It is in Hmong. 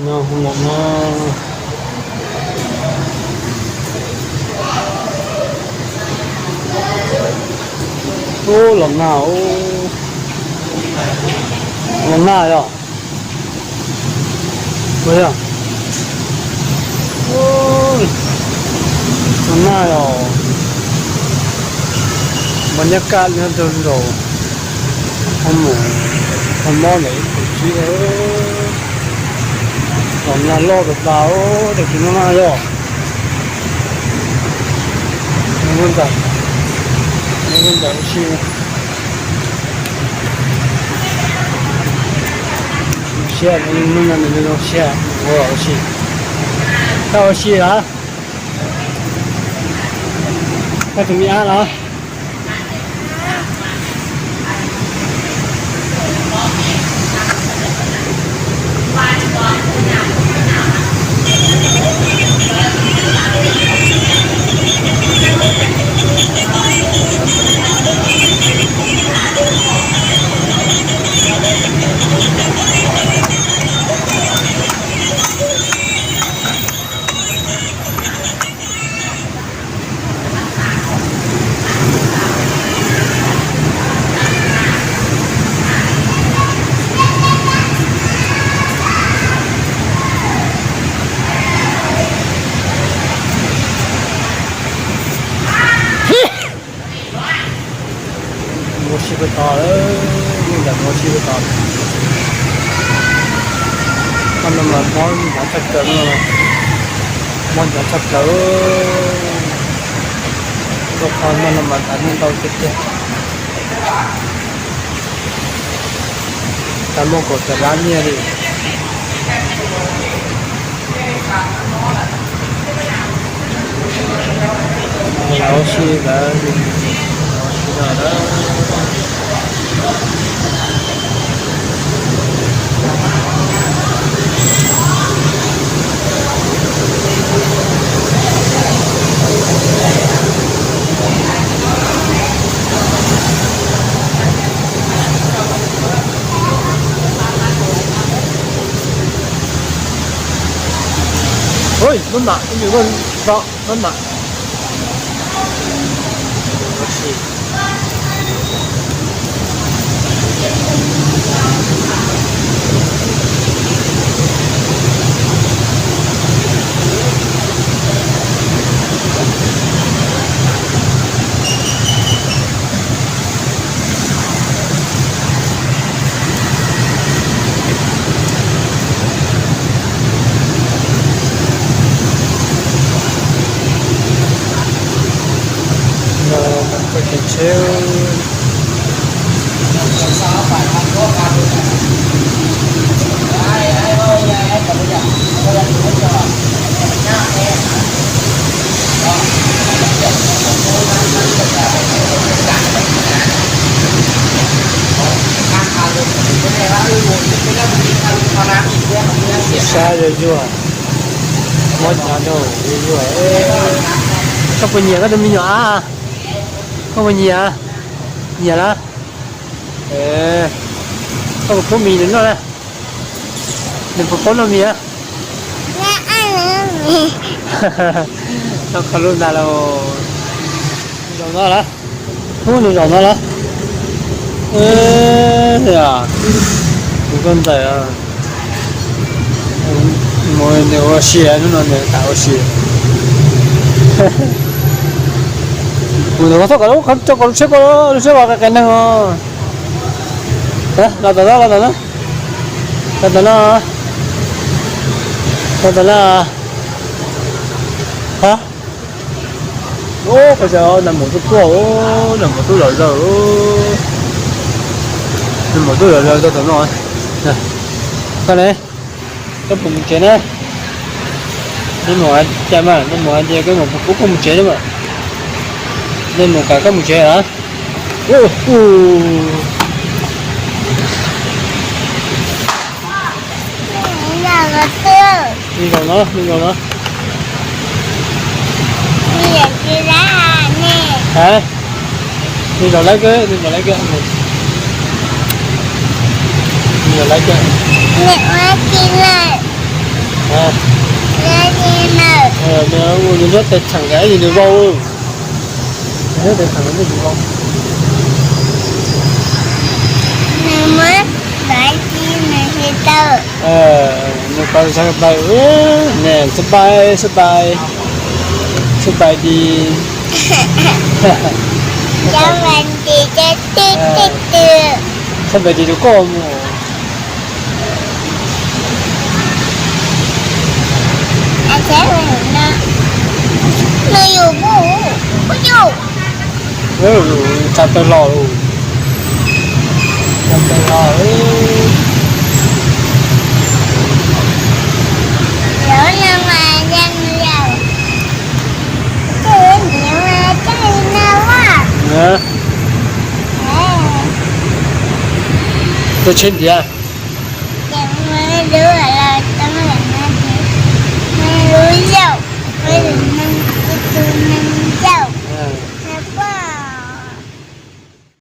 No, no, no. Ub, los nag, los nag yog. Ua yog, los nag yog, mas nyab kaj nyob rau nraum, ho mus, ho mob ntawm ib tus tsib. Los nag loj tas tas, tej tus no na yog. Nyob ntawm, nyob ntawm ua si, siab, nws zoo siab, ua si, koj ua si los? Koj tus me ab los? Mus ua si puag tod, mus ntawm mus ua si puag tod. Qhov no mas mob ncov tshaj plaws no, mob ncov tshaj plaws. Ntau qhov no mas tas ntau tiag tiag. Tas muaj kaum tawm lab nyiaj li. Ua si lawm, ua si no lawm. Ui, mab mam, ib nyuag loj, mab mam. Sab yuag yuag, mob ncov rau yuag yuag. Koj puas nyiam koj tus me nyuam ab? Koj puas nyiam? Nyiam lawm. Koj puas pub mis nws noj na? Nws puas paub noj mis a? Noj qhov lub ntag lauj. Zaum no lawm. Ub, nws zaum no lawm. Tus koj ntxawm, mus nws ua si, hnub no nws kam ua si. Kuv ntawm koj txhob kom lub, tso kom lub tsheb, lub tsheb los qias qias neeg os. Los tom no, los tom no, los tom no, los tom no. Ha, ub, koj saib, nag mus tub tuaj, nag mus tub zom zaws, nag mus tub zom zaws rau tom no. Koj ne, koj puas mus tsev na? Nej mus hais tias mas, nej mus hais tias koj mus, kuv koj mus tsev na mas. Nej mus kom koj mus tsev a. Nws zaum no, nws zaum no. Ha, nws zaum lawm kawg, nws zaum lawm kawg, nws zaum lawm kawg. Nws nyob tes theem kav ib yig nws vau. Nws nyob tes theem ib yig nws vau. Nws muab xav ci nws hais tawm. Nws pab xav tawm. Nws xab pai xab pai xab pai di. Xab pai di rau koj mus. Tsa tawg los lawm. Tsa tawg los. Tuaj tsheb ntiav.